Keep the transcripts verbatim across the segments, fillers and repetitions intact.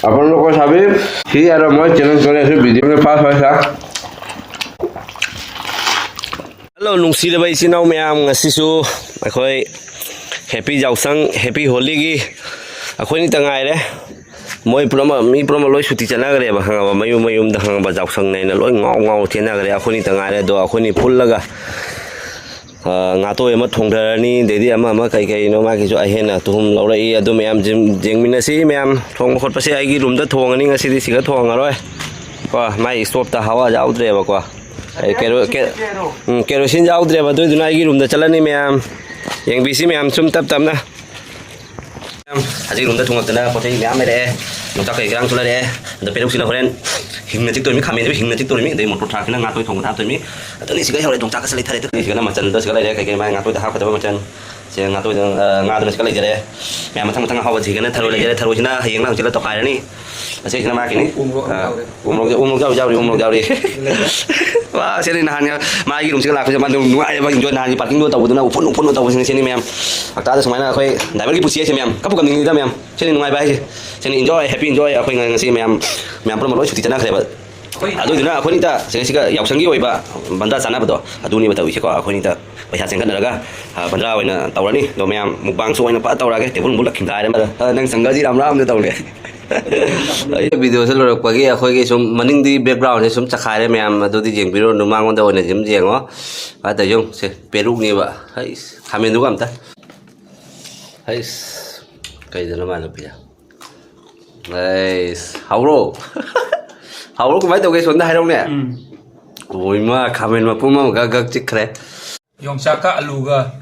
আপোনালোকৰ চাবি, সি আৰু মই চেলেঞ্জ কৰি আছোঁ, ভিডিঅ'টো ফাৰ্ষ্ট হয় চা। ꯍꯜꯂꯣ, ꯅꯨꯡꯁꯤꯔꯕ ꯏꯆꯤꯟ ꯏꯅꯥꯎ ꯃꯌꯥꯝ, ꯉꯁꯤꯁꯨ ꯑꯩꯈꯣꯏ ꯍꯦꯄꯤ ꯌꯥꯎꯁꯪ, ꯍꯦꯄꯤ ꯍꯣꯂꯤꯒꯤ ꯑꯩꯈꯣꯏꯅꯤꯇ ꯉꯥꯏꯔꯦ꯫ ꯃꯣꯏ ꯄꯨꯝꯅꯃꯛ, ꯃꯤ ꯄꯨꯝꯅꯃꯛ ꯂꯣꯏ ꯁꯨꯇꯤ ꯆꯠꯅꯈ꯭ꯔꯦꯕ, ꯈꯪꯉꯕ? ꯃꯌꯨꯝ ꯃꯌꯨꯝꯗ, ꯈꯪꯉꯕ? ꯌꯥꯎꯁꯪꯅꯦꯅ ꯂꯣꯏ ꯉꯥꯎ ꯉꯥꯎ ꯆꯦꯟꯅꯈ꯭ꯔꯦ꯫ ꯑꯩꯈꯣꯏꯅꯤꯇ ꯉꯥꯏꯔꯦ꯫ ꯑꯗꯣ ꯑꯩꯈꯣꯏꯅꯤ ꯄꯨꯜꯂꯒ, ꯑ, ꯉꯥꯇꯣꯏ ꯑꯃ ꯊꯣꯡꯊꯔꯅꯤ, ꯑꯗꯩꯗꯤ ꯑꯃ ꯑꯃ ꯀꯩ ꯀꯩꯅꯣ ꯃꯥꯒꯤꯁꯨ ꯑꯍꯦꯟꯅ ꯊꯨꯝ ꯂꯧꯔꯛꯏ꯫ ꯑꯗꯨ ꯃꯌꯥꯝ ꯌꯦꯡ-, ꯌꯦꯡꯃꯤꯟꯅꯁꯤ꯫ ꯃꯌꯥꯝ ꯊꯣꯡꯕ ꯈꯣꯠꯄꯁꯦ ꯑꯩꯒꯤ ꯔꯨꯝꯗ ꯊꯣꯡꯉꯅꯤ ꯉꯁꯤꯗꯤ, ꯁꯤꯒ ꯊꯣꯡꯉꯔꯣꯏ꯫ ꯀꯣ, ꯃꯥꯏ ꯏꯁꯇꯣꯞꯇ ꯍꯋꯥ ꯌꯥꯎꯗ꯭ꯔꯦꯕꯀꯣ꯫ ꯑꯩ ꯀꯦꯔꯣ-, ꯀꯦ-, ꯎꯝ, ꯀꯦꯔꯣꯁꯤꯟ ꯌꯥꯎꯗ꯭ꯔꯦꯕ꯫ ꯑꯗꯨꯏꯗꯨꯅ ꯑꯩꯒꯤ ꯔꯨꯝꯗ ꯆꯠꯂꯅꯤ ꯃꯌꯥꯝ꯫ ꯌꯦꯡꯕꯤꯁꯤ ꯃꯌꯥꯝ ꯁꯨꯝ ꯇꯞ ꯇꯞꯅ꯫ ꯃꯌꯥꯝ, ꯍꯧꯖꯤꯛ ꯔꯨꯝꯗ ꯊꯣꯡꯉꯛꯇꯅ ꯄꯣꯠ ꯆꯩ ꯃꯌꯥꯝ ꯂꯩꯔꯛꯑꯦ꯫ ꯌꯣꯡꯆꯥꯛ ꯀꯩ ꯀꯩꯔꯥꯡꯁꯨ ꯂꯩꯔꯛꯑꯦ꯫ ꯑꯗꯣ ꯄꯦꯔꯨꯛꯁꯤꯅ ꯍꯣꯔꯦꯟ ꯍꯤꯡꯅ ꯆꯤꯛꯇꯣꯏꯅꯤ, ꯈꯥꯃꯦꯟꯁꯤꯕꯨ ꯍꯤꯡꯅ ꯆꯤꯛꯇꯣꯏꯅꯤ꯫ ꯑꯗꯩ ꯃꯣꯇꯣꯔ ꯊꯥꯛꯁꯤꯅ ꯉꯥ ꯇꯣꯏ ꯊꯣꯡꯕꯗ ꯍꯥꯞꯇꯣꯏꯅꯤ꯫ ꯑꯗꯨꯅꯤ ꯁꯤꯒ ꯌꯧꯔꯦ, ꯌꯣꯡꯆꯥꯛꯀꯁꯨ ꯂꯩꯊꯔꯦ꯫ ꯑꯗꯨ ꯁꯤꯒꯅ ꯃꯆꯜꯗꯣ ꯁꯤꯒ ꯂꯩꯔꯦ꯫ ꯀꯩ ꯀꯩ ꯃꯥꯏ ꯉꯥ ꯇꯣꯏꯗ ꯍꯥꯞꯀꯗꯕ ꯃꯆꯜ꯫ ꯁꯦ ꯉꯥ ꯇꯣꯏꯗ, ꯑ, ꯉꯥꯗꯨꯅ ꯁꯤꯒ ꯂꯩꯖꯔꯦ꯫ ꯃꯌꯥꯝ ꯃꯊꯪ ꯃꯊꯪ ꯑꯍꯥꯎꯕ ꯁꯤꯒꯅ ꯊꯔꯣꯏ ꯂꯩꯖꯔꯦ꯫ ꯊꯔꯣꯏꯁꯤꯅ ꯍꯌꯦꯡꯂ ꯍꯪꯆꯤꯠꯂ ꯇꯧꯈꯥꯏꯔꯅꯤ꯫ ꯑꯁꯤꯁꯤꯅ ꯃꯥꯒꯤꯅꯤ꯫ ꯎ ꯃꯣꯔꯣꯛ ꯑꯃ ꯑ, ꯌꯥꯎꯔꯦ꯫ ꯎ ꯃꯣꯔꯣꯛ, ꯎ ꯃꯣꯔꯣꯛ ꯌꯥꯎꯔꯤ, ꯌꯥꯎꯔꯤ, ꯎ ꯃꯣꯔꯣꯛ ꯌꯥꯎꯔꯤ꯫ ꯋꯥ, ꯁꯤꯅꯤ ꯅꯍꯥꯟ ꯃꯥꯒꯤ ꯔꯨꯝꯁꯤꯒ ꯂꯥꯛꯄꯁꯦ ꯃꯥꯗꯣ ꯅꯨꯡꯉꯥꯏꯌꯦꯕ, ꯏꯟꯖꯣꯏ꯫ ꯅꯍꯥꯟꯒꯤ ꯄꯥꯔꯀꯤꯡꯗꯣ ꯇꯧꯕꯗꯨꯅ ꯎꯐꯨꯟ, ꯎꯐꯨꯟ ꯇꯧꯕꯁꯤꯅ ꯁꯤꯅꯤ ꯃꯌꯥꯝ꯫ ꯍꯞꯇꯥꯗ ꯁꯨꯃꯥꯏꯅ ꯑꯩꯈꯣꯏ ꯗ꯭ꯔꯥꯏꯚꯔꯒꯤ ꯄꯨꯟꯁꯤ ꯍꯥꯏꯁꯦ ꯃꯌꯥꯝ꯫ ꯀꯞꯄꯨ ꯀꯞꯅꯤꯡꯉꯤꯗ ꯃꯌꯥꯝ꯫ ꯁꯤꯅꯤ ꯅꯨꯡꯉꯥꯏꯕ ꯍꯥꯏꯁꯦ꯫ ꯁꯤꯅꯤ ꯏꯟꯖꯣꯏ, ꯍꯦꯄꯤ ꯏꯟꯖꯣꯏ꯫ ꯑꯩꯈꯣꯏ ꯉꯁꯤ ꯃꯌꯥꯝ, ꯃꯌꯥꯝ ꯄꯨꯝꯅꯃꯛ ꯂꯣꯏ ꯁꯨꯇꯤ ꯆꯠꯅꯈ꯭ꯔꯦꯕ꯫ ꯑꯗꯨꯗꯨꯅ ꯑꯩꯈꯣꯏꯅꯤꯇ ꯁꯤꯒ, ꯁꯤꯒ ꯌꯥꯎꯁꯪꯒꯤ ꯑꯣꯏꯕ ꯕꯟꯗꯥ ꯆꯥꯅꯕꯗꯣ ꯑꯗꯨꯅꯦꯕ ꯇꯧꯔꯤꯁꯦꯀꯣ꯫ ꯑꯩꯈꯣꯏꯅꯤꯇ ꯄꯩꯁꯥ ꯆꯦꯟꯈꯠꯅꯔꯒ, ꯑ, ꯕꯟꯗꯥ ꯑꯣꯏꯅ ꯇꯧꯔꯅꯤ꯫ ꯑꯗꯣ ꯃꯌꯥꯝ ꯃꯨꯛꯕꯥꯡꯁꯨ ꯑꯣꯏꯅ ꯐꯖꯅ ꯇꯧꯔꯛꯑꯒꯦ꯫ ꯇꯦꯕꯜ ꯃꯨꯛꯂꯛꯈꯤꯕꯗ ꯍꯥꯏꯔꯦ꯫ ꯑ, ꯅꯪ ꯁꯪꯒꯁꯤ ꯔꯥꯝ ꯔꯥꯝꯅ ꯇꯧꯔꯦ꯫ ꯚꯤꯗꯤꯑꯣꯁꯦ ꯂꯣꯏꯔꯛꯄꯒꯤ ꯑꯩꯈꯣꯏꯒꯤ ꯁꯨꯝ ꯃꯅꯤꯡꯗꯤ ꯕꯦꯛꯒ꯭ꯔꯥꯎꯟꯁꯦ ꯁꯨꯝ ꯆꯈꯥꯏꯔꯦ ꯃꯌꯥꯝ, ꯑꯗꯨꯗꯤ ꯌꯦꯡꯕꯤꯔꯨꯔꯅꯨ, ꯃꯉꯣꯟꯗ ꯑꯣꯏꯅ ꯑꯗꯨꯝ ꯌꯦꯡꯉꯣ꯫ ꯑꯗ ꯌꯦꯡꯉꯨ, ꯁꯦ ꯄꯦꯔꯨꯛꯅꯦꯕ꯫ ꯍꯩꯁ, ꯈꯥꯃꯦꯟꯗꯨꯒ ꯑꯝꯇ꯫ ꯍꯩꯁ, ꯀꯩꯗꯅꯣ ꯃꯥ ꯅꯨꯄꯤꯁꯦ? ꯍꯩꯁ, ꯍꯧꯔꯣ꯫ ꯍꯧꯔꯣ, ꯀꯃꯥꯏꯅ ꯇꯧꯒꯦ? ꯁꯣꯝꯗ ꯍꯥꯏꯔꯛꯎꯅꯦ꯫ ꯎꯝ꯫ ꯑꯣ ꯏꯃꯥ, ꯈꯥꯃꯦꯟ ꯃꯄꯨꯝ ꯑꯃ ꯒꯛ ꯒꯛ ꯆꯤꯛꯈ꯭ꯔꯦ꯫ ꯌꯣꯡꯆꯥꯛꯀ ꯑꯂꯨꯒ꯫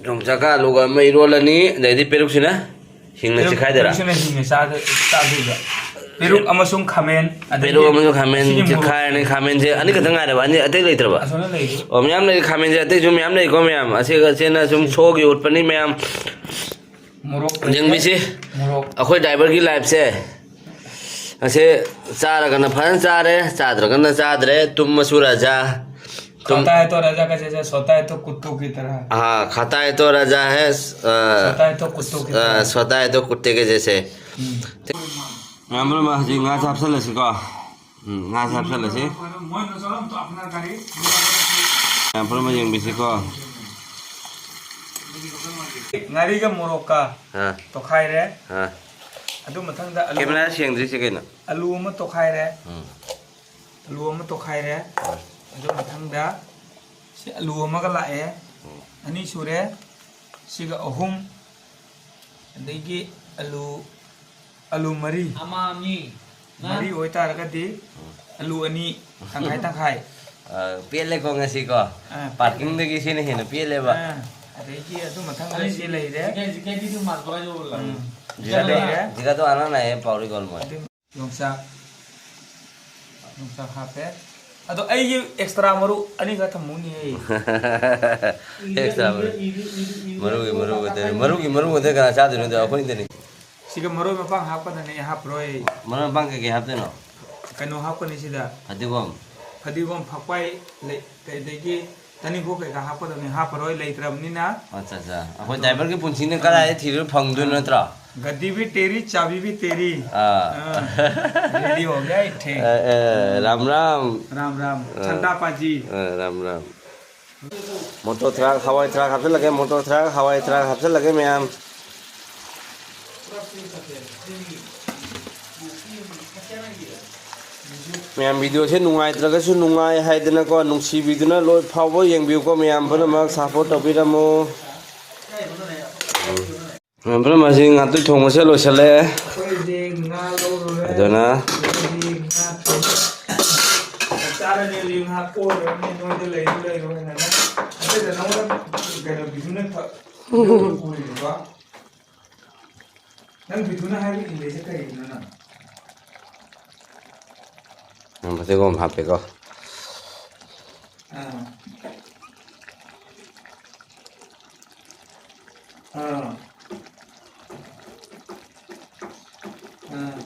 ꯌꯣꯡꯆꯥꯛꯀ ꯑꯂꯨꯒ ꯑꯃ ꯏꯔꯣꯜꯂꯅꯤ, ꯑꯗꯩꯗꯤ ꯄꯦꯔꯨꯛꯁꯤꯅ ꯍꯤꯡꯅ ꯄꯦꯔꯨꯛ-, ꯆꯤꯈꯥꯏꯗꯣꯏꯔꯥ? ꯄꯦꯔꯨꯛꯁꯤꯅ ꯍꯤꯡꯅ ꯆꯥꯗ-, ꯆꯥꯗꯣꯏꯕ꯫ ꯄꯦꯔꯨꯛ ꯑꯃꯁꯨꯡ ꯈꯥꯃꯦꯟ, ꯑꯗꯒꯤ ꯄꯦꯔꯨꯛ ꯑꯃꯁꯨꯡ ꯈꯥꯃꯦꯟ ꯑꯁꯤꯒꯤ ꯃꯣꯔꯣꯛ꯫ ꯆꯤꯈꯥꯏꯔꯅꯤ꯫ ꯈꯥꯃꯦꯟꯁꯦ ꯑꯅꯤꯈꯛꯇ ꯉꯥꯏꯔꯕ? ꯑꯅꯤ, ꯑꯇꯩ ꯂꯩꯇ꯭ꯔꯕ? ꯑꯁꯣꯝꯗ ꯂꯩꯔꯤ꯫ ꯑꯣ, ꯃꯌꯥꯝ ꯂꯩꯔꯤ꯫ ꯈꯥꯃꯦꯟꯁꯦ ꯑꯇꯩꯁꯨ ꯃꯌꯥꯝ ꯂꯩꯀꯣ ꯃꯌꯥꯝ꯫ ꯑꯁꯤꯒ, ꯑꯁꯤꯅ ꯁꯨꯝ ꯁꯣꯒꯤ ꯎꯠꯄꯅꯤ ꯃꯌꯥꯝ꯫ ꯃꯣꯔꯣꯛ ꯂꯩꯔꯦ꯫ ꯌꯦꯡꯕꯤꯁꯤ꯫ ꯃꯣꯔꯣꯛ꯫ ꯑꯩꯈꯣꯏ ꯗ꯭ꯔꯥꯏꯚꯔꯒꯤ ꯂꯥꯏꯐꯁꯦ꯫ ꯑꯁꯤ ꯆꯥꯔꯒꯅ ꯐꯖꯅ ꯆꯥꯔꯦ, ꯆꯥꯗ꯭ꯔꯒꯅ ꯆꯥꯗ꯭ꯔꯦ꯫ ꯇꯨꯝ ꯃꯁꯨ ꯔꯥꯖꯥ꯫ ꯇꯨꯝ-, खाता है तो राजा का जैसा, सोता है तो कुत्तों की तरह। हाँ, खाता है तो राजा है, अ, सोता है तो कुत्तों की अ, तरह। सोता है तो कुत्ते के जैसे। हम्म। ꯃꯌꯥꯝ ꯄꯨꯝꯅꯃꯛ ꯍꯧꯖꯤꯛ ꯉꯥꯁꯦ ꯍꯥꯞꯆꯜꯂꯁꯤꯀꯣ꯫ ꯎꯝ, ꯉꯥꯁꯦ ꯍꯥꯞꯆꯜꯂꯁꯤ꯫ ꯃꯌꯥꯝ ꯄꯨꯝꯅꯃꯛ ꯌꯦꯡꯕꯤꯁꯤꯀꯣ꯫ ꯉꯥꯔꯤꯒ ꯃꯣꯔꯣꯛꯀ ꯑꯥ, ꯇꯣꯈꯥꯏꯔꯦ꯫ ꯑꯥ꯫ ꯑꯗꯨ ꯃꯊꯪꯗ ꯑꯂꯨ, ꯀꯦꯃꯦꯔꯥ ꯁꯦꯡꯗ꯭ꯔꯤꯁꯦ ꯀꯩꯅꯣ? ꯑꯂꯨ ꯑꯃ ꯇꯣꯈꯥꯏꯔꯦ꯫ ꯎꯝ꯫ ꯑꯂꯨ ꯑꯃ ꯇꯣꯈꯥꯏꯔꯦ꯫ ꯎꯝ꯫ ꯑꯗꯨ ꯃꯊꯪꯗ ꯁꯤ ꯑꯂꯨ ꯑꯃꯒ ꯂꯥꯛꯑꯦ꯫ ꯎꯝ꯫ ꯑꯅꯤ ꯁꯨꯔꯦ꯫ ꯁꯤꯒ ꯑꯍꯨꯝ꯫ ꯑꯗꯒꯤ ꯑꯂꯨ, ꯑꯂꯨ ꯃꯔꯤ꯫ ꯑꯃ ꯑꯅꯤ꯫ ꯃꯔꯤ ꯑꯣꯏꯇꯥꯔꯒꯗꯤ ꯎꯝ, ꯑꯂꯨ ꯑꯅꯤ, ꯇꯪꯈꯥꯏ ꯇꯪꯈꯥꯏ꯫ ꯑ, ꯄꯦꯜꯂꯦꯀꯣ ꯉꯁꯤꯀꯣ꯫ ꯑꯥ, ꯄꯦꯜꯂꯦ꯫ ꯄꯥꯔꯀꯤꯡꯗꯒꯤ ꯁꯤꯅ ꯍꯦꯟꯅ ꯄꯦꯜꯂꯦꯕ꯫ ꯑꯥ, ꯑꯗꯒꯤ ꯑꯗꯨ ꯃꯊꯪꯗ ꯁꯤ ꯂꯩꯔꯦ꯫ ꯎꯝ꯫ ꯖꯤꯒꯥꯗꯣ, ꯂꯩꯔꯦ꯫ ꯖꯤꯒꯥꯗꯣ ꯑꯅꯥ ꯅꯥꯏꯌꯦ ꯄꯥꯎꯔꯤ ꯒꯣꯜꯃꯣꯏ꯫ ꯑꯗꯨ ꯌꯣꯡꯆꯥꯛ, ꯌꯣꯡꯆꯥꯛ ꯍꯥꯞꯄꯦ꯫ ꯑꯗꯣ ꯑꯩꯒꯤ ꯑꯦꯛꯁꯇ꯭ꯔꯥ ꯃꯔꯨ ꯑꯅꯤꯈꯛ ꯊꯝꯃꯨꯅꯦꯍꯦ꯫ ꯑꯦꯛꯁꯇ꯭ꯔꯥ ꯃꯔꯨ꯫ ꯃꯔꯨꯒꯤ ꯃꯔꯨ ꯉꯥꯛꯇꯅꯦ꯫ ꯃꯔꯨꯒꯤ ꯃꯔꯨ ꯉꯥꯛꯇ ꯀꯅꯥ ꯆꯥꯗꯣꯏꯅꯣ? ꯑꯗꯣ ꯑꯩꯈꯣꯏꯗꯅꯤ꯫ ꯁꯤꯒ ꯃꯔꯣꯏ ꯃꯄꯥꯡ ꯍꯥꯞꯀꯗꯕꯅꯦ, ꯑꯩ ꯍꯥꯞꯄꯔꯣꯏ꯫ ꯃꯔꯣꯏ ꯃꯄꯥꯡ ꯀꯩꯀꯩ ꯍꯥꯞꯇꯣꯏꯅꯣ? ꯀꯩꯅꯣ ꯍꯥꯞꯀꯅꯤ ꯁꯤꯗ꯫ ꯐꯗꯤꯒꯣꯝ꯫ ꯐꯗꯤꯒꯣꯝ, ꯐꯛꯄꯥꯏ, ꯂꯩ-, ꯑꯗꯒꯤ ꯇꯅꯤꯡꯈꯣꯛ ꯀꯩꯀꯥ ꯍꯥꯞꯀꯗꯕꯅꯤ, ꯍꯥꯞꯄꯔꯣꯏ, ꯂꯩꯇ꯭ꯔꯕꯅꯤꯅ꯫ ꯑꯠꯆꯥ, ꯑꯠꯆꯥ꯫ ꯑꯩꯈꯣꯏ ꯑꯗꯣ ꯗ꯭ꯔꯥꯏꯚꯔꯒꯤ ꯄꯨꯟꯁꯤꯅ ꯀꯗꯥꯏꯗ ꯊꯤꯗꯣꯏꯅꯣ, ꯐꯪꯗꯣꯏꯅꯣ, ꯅꯠꯇ꯭ꯔꯣ? ꯒꯗꯤ ꯚꯤ ꯇꯦꯔꯤ, ꯆꯥꯕꯤ ꯚꯤ ꯇꯦꯔꯤ꯫ ꯑꯥ꯫ ꯑꯥ, ꯔꯦꯗꯤ ꯍꯣ ꯒꯌꯥ, ꯑꯩ ꯊꯦꯡ꯫ ꯑꯦ, ꯑꯦ, ꯔꯥꯝ ꯔꯥꯝ꯫ ꯔꯥꯝ ꯔꯥꯝ꯫ ꯑꯥ꯫ ꯁꯟꯗꯥ ꯄꯥꯖꯤ꯫ ꯑꯥ, ꯔꯥꯝ ꯔꯥꯝ꯫ ꯃꯣꯇꯣꯔ ꯊ꯭ꯔꯥꯛ, ꯍꯋꯥꯏ ꯊ꯭ꯔꯥꯛ ꯍꯥꯞꯆꯤꯜꯂꯒꯦ, ꯃꯣꯇꯣꯔ ꯊ꯭ꯔꯥꯛ, ꯍꯋꯥꯏ ꯊ꯭ꯔꯥꯛ ꯍꯥꯞꯆꯤꯜꯂꯒꯦ ꯃꯌꯥꯝ꯫ ꯃꯌꯥꯝ, ꯚꯤꯗꯤꯑꯣꯁꯦ ꯅꯨꯡꯉꯥꯏꯇ꯭ꯔꯒꯁꯨ ꯅꯨꯡꯉꯥꯏ ꯍꯥꯏꯗꯅꯀꯣ, ꯅꯨꯡꯁꯤꯕꯤꯗꯨꯅ ꯂꯣꯏ ꯐꯥꯎꯕ ꯌꯦꯡꯕꯤꯌꯨꯀꯣ ꯃꯌꯥꯝ ꯄꯨꯝꯅꯃꯛ, ꯁꯞꯄꯣꯔꯠ ꯇꯧꯕꯤꯔꯝꯃꯨ꯫ ꯎꯝ꯫ ꯃꯌꯥꯝ ꯄꯨꯝꯅꯃꯛ, ꯑꯁꯤ ꯉꯥꯇꯨ ꯊꯣꯡꯕꯁꯦ ꯂꯣꯏꯁꯤꯜꯂꯦ꯫ ꯑꯩꯈꯣꯏꯗꯤ ꯉꯥ ꯂꯧꯔꯨꯔꯦ꯫ ꯑꯗꯨꯅ ꯑꯩꯈꯣꯏꯗꯤ ꯉꯥ ꯊꯣꯡ-, ꯆꯥꯔꯅꯤ ꯍꯧꯖꯤꯛ, ꯉꯥ ꯀꯣꯏꯔꯨꯔꯅꯤ, ꯅꯣꯏꯗ ꯂꯩꯁꯨ ꯂꯩꯔꯣꯏ ꯍꯥꯏꯅ꯫ ꯑꯗꯨꯗ ꯅꯉꯣꯟꯗ ꯀꯩꯅꯣ ꯕꯤꯖꯨꯅ ꯊ-, ꯄꯨꯔꯤꯕꯀꯣ? ꯅꯪ ꯕꯤꯖꯨꯅ ꯍꯥꯏꯕ ꯏꯜꯂꯤꯁꯦ ꯀꯔꯤꯒꯤꯅꯣ ꯅꯪ? ꯎꯝ, ꯐꯗꯤꯒꯣꯝ ꯍꯥꯞꯄꯦꯀꯣ꯫ ꯑꯥ꯫ ꯑꯥ꯫ ꯑꯥ꯫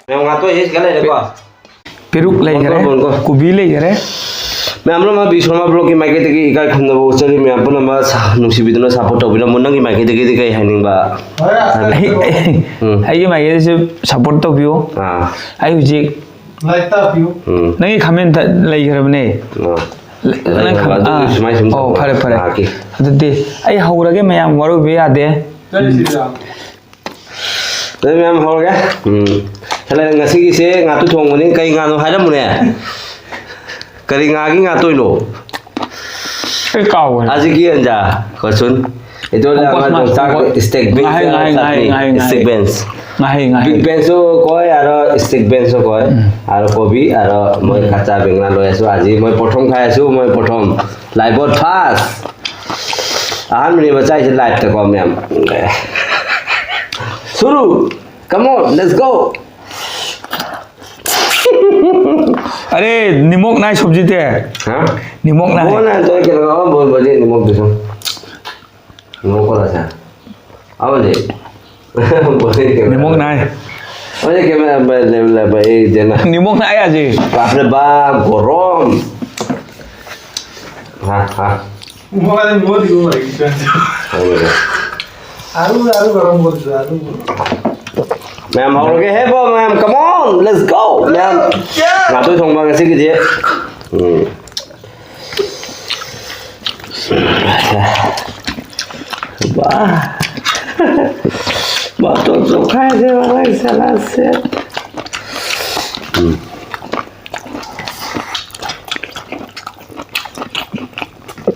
ꯃꯌꯥꯝ, ꯉꯥꯇꯣꯏꯁꯦ ꯁꯤꯗ ꯂꯩꯔꯦꯀꯣ꯫ ꯄꯦꯔꯨꯛ ꯂꯩꯈꯔꯦ, ꯃꯣꯟꯒꯣ, ꯃꯣꯟꯒꯣ꯫ ꯀꯣꯕꯤ ꯂꯩꯈꯔꯦ, ꯃꯌꯥꯝ ꯄꯨꯝꯅꯃꯛ ꯕꯤ ꯁꯣꯔꯃꯥ ꯕ꯭ꯂꯣꯛꯀꯤ ꯃꯥꯏꯀꯩꯗꯒꯤ ꯏꯀꯥꯏ ꯈꯨꯝꯅꯕ ꯎꯠꯆꯔꯤ꯫ ꯃꯌꯥꯝ ꯄꯨꯝꯅꯃꯛ ꯁ-, ꯅꯨꯡꯁꯤꯕꯤꯗꯨꯅ ꯁꯞꯄꯣꯔꯠ ꯇꯧꯕꯤꯔꯝꯃꯨ꯫ ꯅꯪꯒꯤ ꯃꯥꯏꯀꯩꯗꯒꯤꯗꯤ ꯀꯩ ꯍꯥꯏꯅꯤꯡꯕ? ꯑꯩ, ꯎꯝ꯫ ꯑꯩꯒꯤ ꯃꯥꯏꯀꯩꯗꯁꯨ ꯁꯞꯄꯣꯔꯠ ꯇꯧꯕꯤꯌꯨ꯫ ꯑꯥ꯫ ꯑꯩ ꯍꯧꯖꯤꯛ ꯂꯥꯏꯛ ꯇꯥꯛꯄꯤꯌꯨ꯫ ꯎꯝ꯫ ꯅꯪꯒꯤ ꯀꯃꯦꯟꯇ ꯂꯩꯈ꯭ꯔꯕꯅꯦ꯫ ꯑꯥ꯫ ꯅꯪ ꯂꯩꯈ꯭ꯔꯕ, ꯈꯪ-, ꯑꯗꯨꯗꯤ ꯑꯥ꯫ ꯁꯨꯃꯥꯏ ꯁꯨꯝ ꯑꯣ, ꯇꯧꯕ꯫ ꯐꯔꯦ, ꯐꯔꯦ꯫ ꯂꯥꯛꯀꯦ꯫ ꯑꯗꯨꯗꯤ ꯑꯩ ꯍꯧꯔꯒꯦ, ꯃꯌꯥꯝ ꯋꯥꯔꯧꯕꯤꯕ ꯌꯥꯗꯦ꯫ ꯆꯠꯂꯁꯤꯗ꯫ ꯑꯗꯨ ꯃꯌꯥꯝ ꯍꯧꯔꯒꯦ꯫ ꯎꯝ꯫ ꯁꯥꯂꯥꯏ, ꯉꯁꯤꯒꯤꯁꯦ ꯉꯥꯇꯨ ꯊꯣꯡꯕꯅꯤ꯫ ꯀꯩ ꯉꯥꯅꯣ ꯍꯥꯏꯔꯝꯃꯨꯅꯦ? ꯀꯔꯤ ꯉꯥꯒꯤ ꯉꯥꯇꯣꯏꯅꯣ? ꯑꯩ ꯀꯥꯎꯒ꯭ꯔꯦ꯫ ꯑꯁꯤꯒꯤ ꯑꯟꯖꯥ, ꯀꯣꯏꯁꯨꯟ꯫ ꯏꯇꯣꯜ ꯑꯣ, ꯑꯃ ꯀꯣꯁꯃꯥꯁ, ꯌꯣꯡꯆꯥꯛ ꯀꯣ-, ꯏꯁꯇꯦꯛ ꯕꯤꯟꯁ ꯉꯥꯍꯩ, ꯉꯥꯍꯩ, ꯆꯠꯅꯤ꯫ ꯉꯥꯍꯩ, ꯉꯥꯍꯩ, ꯏꯁꯇꯦꯛ ꯉꯥꯍꯩ꯫ ꯕꯤꯟꯁ꯫ ꯉꯥꯍꯩ, ꯉꯥꯍꯩ꯫ ꯕꯤꯛ ꯕꯦꯟꯁꯨ ꯀꯣꯏ, ꯑꯔꯣ ꯏꯁꯇꯦꯛ ꯕꯦꯟꯁꯁꯨ ꯀꯣꯏ, ꯎꯝ꯫ ꯑꯔꯣ ꯀꯣꯕꯤ, ꯑꯔꯣ ꯃꯣꯏ ꯎꯝ꯫ ꯀꯆꯥ ꯕꯦꯡꯒ꯭ꯂꯥ ꯂꯣꯏ ꯑꯁꯨ ꯑꯖꯤ ꯃꯣꯏ ꯄꯣꯊꯣꯝ ꯈꯥꯏ ꯑꯁꯨ ꯃꯣꯏ ꯄꯣꯊꯣꯝ꯫ ꯂꯥꯏꯕꯣꯠ ꯐꯥꯁ꯫ ꯑꯍꯥꯟꯕꯅꯦꯕ ꯆꯥꯏꯁꯦ ꯂꯥꯏꯐꯇꯀꯣ ꯃꯌꯥꯝ꯫ ꯁꯨꯔꯨ! Come on, let's go! अरे, निमक नाही सब्जीते। हाँ? निमक नाही। वो ना, तो क्या लगा, वो बोल, बोलिए, निमक दे दो। निमक कौन सा? अब दे। बोलिए, क्या निमक लगा? नाही। अरे, क्या मैं, मैं, मैं, मैं, मैं, ये देना। निमक नाही আজি। बाप रे बाप, गरम। हाँ, हाँ। मोबाइल में बहुत ही वो है, इसमें। हो गया। आलू, आलू गरम कर दो, आलू। मैम, ꯍꯧꯔꯒꯦ ꯍꯦ ꯕꯣ, ma'am, come on, let's go, ma'am. क्या? ꯉꯥꯇꯣꯏ ꯊꯣꯡꯕ ꯉꯁꯤꯒꯤꯗꯤ꯫ ꯎꯝ꯫ वाह। बहुत तो चोखा है, वाला साला से। हम्म।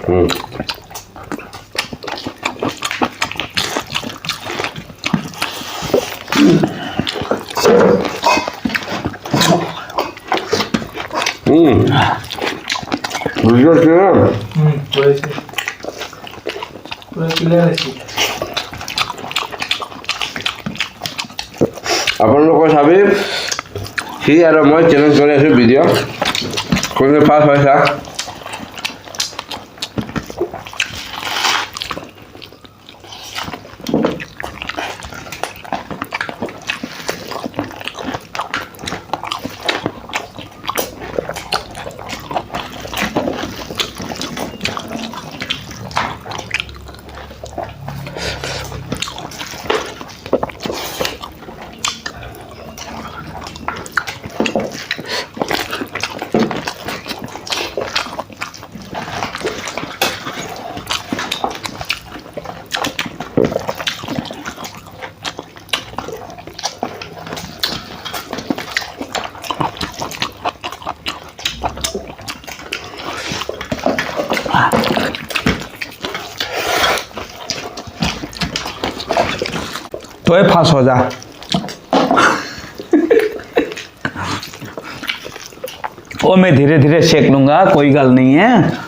हम्म। हम्म। বুঝতে পারছি না। হুম, করেছি। পুরো ক্লিয়ার আছে। আপোনালোকে চাবি, সি আৰু মই চেলেঞ্জ কৰি আছোঁ ভিডিঅ'। কোনে ফাৰ্ষ্ট হয় চাওক। ओए, फांस हो जा। ओ, मैं धीरे धीरे सेक लूंगा, कोई गल नहीं है।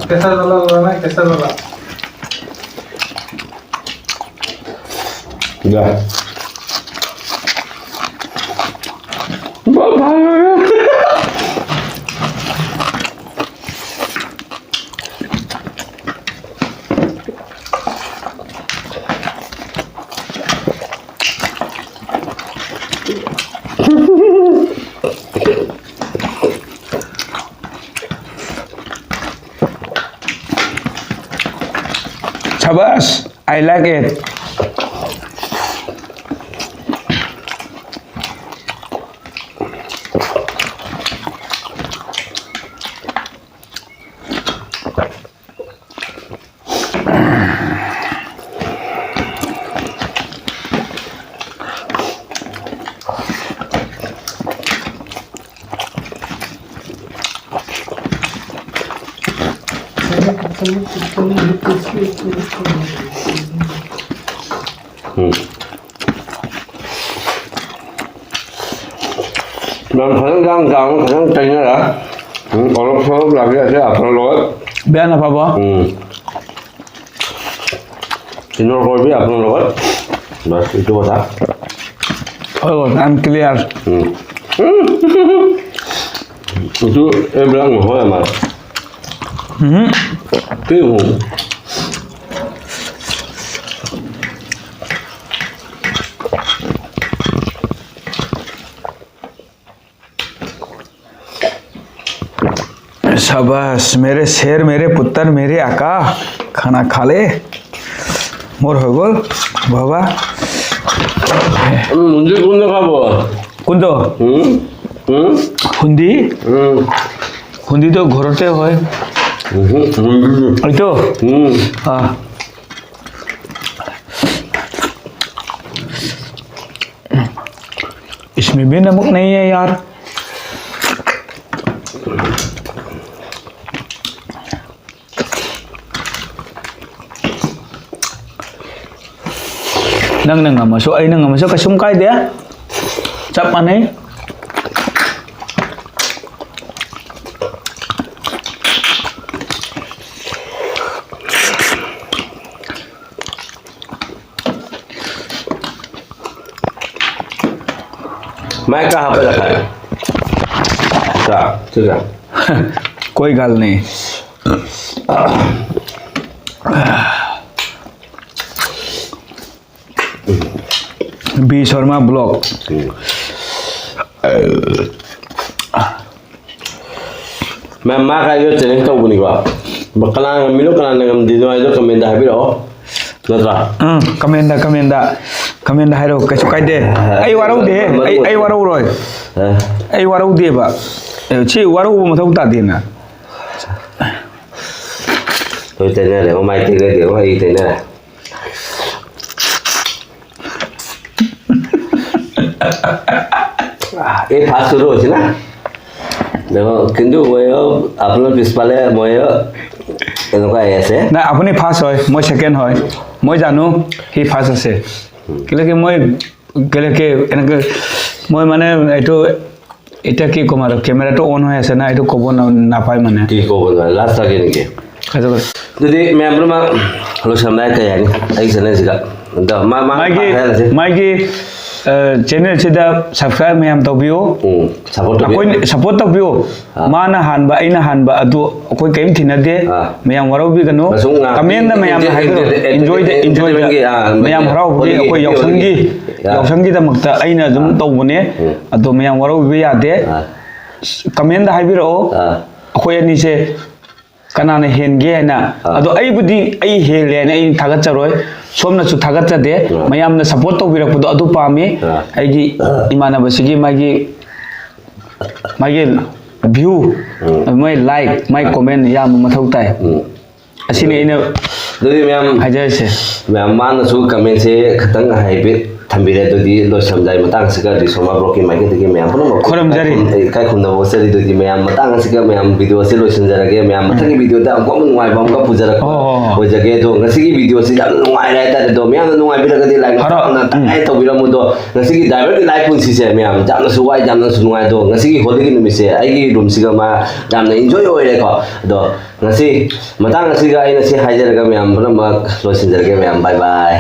कैसा वाला हुआ ना, कैसा वाला? शाबाश, I like it। ꯎꯝ꯫ ꯌꯥꯝ ꯐꯖꯅ ꯏꯟꯖꯥꯡ ꯆꯥꯡ ꯐꯖꯅ ꯇꯩꯅꯔ꯫ ꯎꯝ, ꯑꯣꯔꯣꯛ ꯁꯣꯔꯣꯛ ꯂꯥꯛꯄꯤ ꯑꯁꯤ ꯑꯐꯔ ꯂꯣꯏ꯫ ꯕꯦꯟ ꯑꯐꯕ꯫ ꯎꯝ꯫ ꯏꯟꯗꯣꯔ ꯀꯣꯏꯕꯤ ꯑꯐꯔ ꯂꯣꯏ꯫ ꯕꯁ, ꯏꯇꯨ ꯑꯣꯖꯥ꯫ ꯍꯣꯏ, ꯍꯣꯏ, I'm clear꯫ ꯎꯝ꯫ ꯏꯇꯨ ꯑꯦ ꯕ꯭ꯂꯥꯛ ꯃꯍꯣꯏ ꯑꯃ꯫ ꯎꯝ꯫ ꯀꯩ ꯎ? शाबाश, मेरे शेर, मेरे पुत्र, मेरे आका, खाना खा ले। मोर हो गल, बाबा। मुझे कौन खाबो? কোনটো? হুম? হুম? হুন্দি? হুম। হুন্দিটো ঘৰতে হয়। ꯑꯩꯗꯣ, ꯎꯝ꯫ ꯑꯥ꯫ इसमें भी नमक नहीं है यार। ꯅꯪꯅ ꯉꯝꯃꯁꯨ ꯑꯩꯅ ꯉꯝꯃꯁꯨ ꯀꯩꯁꯨꯝ ꯀꯥꯏꯗꯦ, ꯆꯞ ꯃꯥꯟꯅꯩ꯫ मैं कहाँ पे रखा है? अच्छा, ठीक है। कोई गल्ल नेईं। B Sharma vlog. मैं माँ का ये चैलेंज ꯇꯧꯕꯅꯤꯀꯣ꯫ ꯀꯅꯥꯅ ꯉꯝꯃꯤꯅꯣ, ꯀꯅꯥꯅ ꯉꯝꯗ꯭ꯔꯤꯅꯣ ꯍꯥꯏꯗꯣ ꯀꯃꯦꯟꯗ ꯍꯥꯏꯕꯤꯔꯛꯑꯣ꯫ ꯅꯠꯇ꯭ꯔꯥ? ꯎꯝ, ꯀꯃꯦꯟꯗ, ꯀꯃꯦꯟꯗ, ꯀꯃꯦꯟꯗ ꯍꯥꯏꯔꯛꯑꯣ, ꯀꯩꯁꯨ ꯀꯥꯏꯗꯦ꯫ ꯑꯩ ꯋꯥꯔꯧꯗꯦ, ꯑꯩ, ꯑꯩ ꯋꯥꯔꯧꯔꯣꯏ꯫ ꯑ꯫ ꯑꯩ ꯋꯥꯔꯧꯗꯦꯕ꯫ ꯑꯦ, ꯁꯤ ꯋꯥꯔꯧꯕ ꯃꯊꯧ ꯇꯥꯗꯦꯅ꯫ ꯍꯣꯏ, ꯇꯩꯅꯔꯦ, ꯃꯃꯥꯏ ꯇꯩꯅꯔꯦ, ꯑꯩ ꯇꯩꯅꯔꯦ꯫ এই ফাৰ্ষ্ট শ্বুট হৈছে না? দেখো, কিন্তু ময়ো আপোনাৰ পিছফালে ময়ো এনেকুৱা আহি আছে। নাই, আপুনি ফাৰ্ষ্ট হয়, মই ছেকেণ্ড হয়। মই জানো সি ফাৰ্ষ্ট আছে। কেলেকে মই, কেলেকে এনেকে মই মানে এইটো, এতিয়া কি ক'ম আৰু, কেমেৰাটো অন হৈ আছে না, এইটো ক'ব ন-, নাপায় মানে। কি ক'ব নোৱাৰে, লাজ লাগে নেকি? সেইটো কথা। ꯑꯗꯨꯗꯤ ꯃꯌꯥꯝ ꯄꯨꯝꯅꯃꯛ ꯂꯣꯏꯁꯤꯜꯂꯝꯗꯥꯏ ꯀꯩ ꯍꯥꯏꯅꯤ? ꯑꯩꯒꯤ ꯆꯦꯅꯦꯜꯁꯤꯗ꯫ ꯑꯗꯣ ꯃꯥ-, ꯃꯥ-, ꯃꯥꯒꯤ, ꯃꯥ ꯍꯥꯏꯔꯁꯤ꯫ ꯃꯥꯒꯤ, ꯑ, ꯆꯦꯅꯦꯜꯁꯤꯗ ꯁꯕꯁꯀ꯭ꯔꯥꯏꯕ ꯃꯌꯥꯝ ꯇꯧꯕꯤꯌꯨ꯫ ꯎꯝ, ꯁꯞꯄꯣꯔꯠ ꯇꯧꯕꯤꯌꯨ꯫ ꯑꯩꯈꯣꯏ ꯁꯞꯄꯣꯔꯠ ꯇꯧꯕꯤꯌꯨ꯫ ꯑꯥ꯫ ꯃꯥꯅ ꯍꯥꯟꯕ, ꯑꯩꯅ ꯍꯥꯟꯕ, ꯑꯗꯨ ꯑꯩꯈꯣꯏ ꯀꯔꯤꯝ ꯊꯤꯅꯗꯦ꯫ ꯑꯥ꯫ ꯃꯌꯥꯝ ꯋꯥꯔꯧꯕꯤꯒꯅꯨ꯫ ꯑꯁꯨꯝ ꯉꯥꯏꯍꯥꯛ ꯀꯃꯦꯟꯗ ꯃꯌꯥꯝꯅ ꯍꯥꯏꯕꯤꯔꯛꯑꯣ꯫ Enter-, enter-, ꯏꯟꯖꯣꯏꯗ, ꯏꯟꯖꯣꯏꯗ꯫ ꯑꯦꯟꯇꯔꯇꯦꯟꯃꯦꯟꯒꯤ, ꯑꯥ, ꯃꯌꯥꯝ ꯍꯔꯥꯎꯕꯒꯤ ꯍꯣꯂꯤꯒꯤ ꯑꯩꯈꯣꯏ ꯌꯥꯎꯁꯪꯒꯤ, ꯑꯥ꯫ ꯌꯥꯎꯁꯪꯒꯤꯗꯃꯛꯇ ꯑꯩꯅ ꯑꯗꯨꯝ ꯑꯥ꯫ ꯇꯧꯕꯅꯦ꯫ ꯎꯝ꯫ ꯑꯗꯣ ꯃꯌꯥꯝ ꯋꯥꯔꯧꯕꯤꯕ ꯌꯥꯗꯦ꯫ ꯑꯥ꯫ ꯀꯃꯦꯟꯗ ꯍꯥꯏꯕꯤꯔꯛꯑꯣ꯫ ꯑꯥ꯫ ꯑꯩꯈꯣꯏ ꯑꯅꯤꯁꯦ ꯀꯅꯥꯅ ꯍꯦꯟꯒꯦ ꯍꯥꯏꯅ꯫ ꯑꯥ꯫ ꯑꯗꯣ ꯑꯩꯕꯨꯗꯤ ꯑꯩ ꯍꯦꯜꯂꯦ ꯍꯥꯏꯅ ꯑꯩ ꯊꯥꯒꯠꯆꯔꯣꯏ, ꯁꯣꯝꯅꯁꯨ ꯊꯥꯒꯠꯆꯗꯦ꯫ ꯑꯥ꯫ ꯃꯌꯥꯝꯅ ꯁꯞꯄꯣꯔꯠ ꯇꯧꯕꯤꯔꯛꯄꯗꯣ ꯑꯗꯨ ꯄꯥꯝꯃꯤ꯫ ꯑꯥ꯫ ꯑꯩꯒꯤ ꯏꯃꯥꯟꯅꯕꯁꯤꯒꯤ ꯃꯥꯒꯤ, ꯃꯥꯒꯤ ꯚ꯭ꯌꯨ, ꯃꯣꯏ ꯂꯥꯏꯛ, ꯃꯥꯏ ꯀꯣꯃꯦꯟ ꯌꯥꯝꯕ ꯃꯊꯧ ꯇꯥꯏ꯫ ꯎꯝ꯫ ꯑꯁꯤꯅꯤ ꯑꯩꯅ ꯑꯗꯨꯗꯤ ꯃꯌꯥꯝ ꯍꯥꯏꯖꯔꯤꯁꯦ꯫ ꯃꯌꯥꯝ ꯃꯥꯅꯁꯨ ꯀꯃꯦꯟꯁꯦ ꯈꯤꯇꯪ ꯍꯥꯏꯐꯦꯠ ꯊꯝꯕꯤꯔꯦ꯫ ꯑꯗꯨꯗꯤ ꯂꯣꯏꯁꯤꯜꯂꯝꯗꯥꯏ ꯃꯇꯥꯡꯁꯤꯒ ꯔꯤꯁꯣꯃꯥ ꯕ꯭ꯂꯣꯛꯀꯤ ꯃꯥꯏꯀꯩꯗꯒꯤ ꯃꯌꯥꯝ ꯄꯨꯝꯅꯃꯛ ꯈꯨꯔꯨꯝꯖꯔꯤ꯫ ꯏꯀꯥꯏ ꯈꯨꯝꯅꯕ ꯎꯠꯆꯔꯤ꯫ ꯑꯗꯨꯗꯤ ꯃꯌꯥꯝ ꯃꯇꯥꯡ ꯑꯁꯤꯒ ꯃꯌꯥꯝ ꯚꯤꯗꯤꯑꯣ ꯑꯁꯤ ꯂꯣꯏꯁꯤꯟꯖꯔꯒꯦ꯫ ꯃꯌꯥꯝ ꯃꯊꯪꯒꯤ ꯚꯤꯗꯤꯑꯣꯗ ꯑꯃꯨꯛꯀ ꯅꯨꯡꯉꯥꯏꯕ ꯑꯃꯒ ꯄꯨꯖꯔꯛꯄ ꯍꯣꯏ, ꯍꯣꯏ, ꯍꯣꯏ꯫ ꯑꯣꯏꯖꯒꯦ꯫ ꯑꯗꯣ ꯉꯁꯤꯒꯤ ꯚꯤꯗꯤꯑꯣꯁꯤ ꯌꯥꯝꯅ ꯅꯨꯡꯉꯥꯏꯔꯦ ꯍꯥꯏꯇꯥꯔꯦ꯫ ꯑꯗꯣ ꯃꯌꯥꯝꯅ ꯅꯨꯡꯉꯥꯏꯕꯤꯔꯒꯗꯤ ꯂꯥꯏꯛ ꯍꯔꯥꯎ-, ꯇꯧꯕꯤꯔꯝꯃꯨ꯫ ꯑꯗꯣ ꯉꯁꯤꯒꯤ ꯗ꯭ꯔꯥꯏꯚꯔꯒꯤ ꯂꯥꯏꯐ ꯄꯨꯟꯁꯤꯁꯦ ꯃꯌꯥꯝ ꯌꯥꯝꯅꯁꯨ ꯋꯥꯏ, ꯌꯥꯝꯅꯁꯨ ꯅꯨꯡꯉꯥꯏ꯫ ꯑꯗꯣ ꯉꯁꯤꯒꯤ ꯍꯣꯂꯤꯒꯤ ꯅꯨꯃꯤꯠꯁꯦ ꯑꯩꯒꯤ ꯔꯨꯝꯁꯤꯒ ꯃꯥ ꯌꯥꯝꯅ ꯏꯟꯖꯣꯏ ꯑꯣꯏꯔꯦꯀꯣ꯫ ꯑꯗꯣ ꯉꯁꯤ ꯃꯇꯥꯡ ꯑꯁꯤꯒ ꯑꯩꯅ ꯁꯤ ꯍꯥꯏꯖꯔꯒ ꯃꯌꯥꯝ ꯄꯨꯝꯅꯃꯛ ꯂꯣꯏꯁꯤꯟꯖꯔꯒꯦ꯫ ꯃꯌꯥꯝ ꯕꯥꯏ ꯕꯥꯏ꯫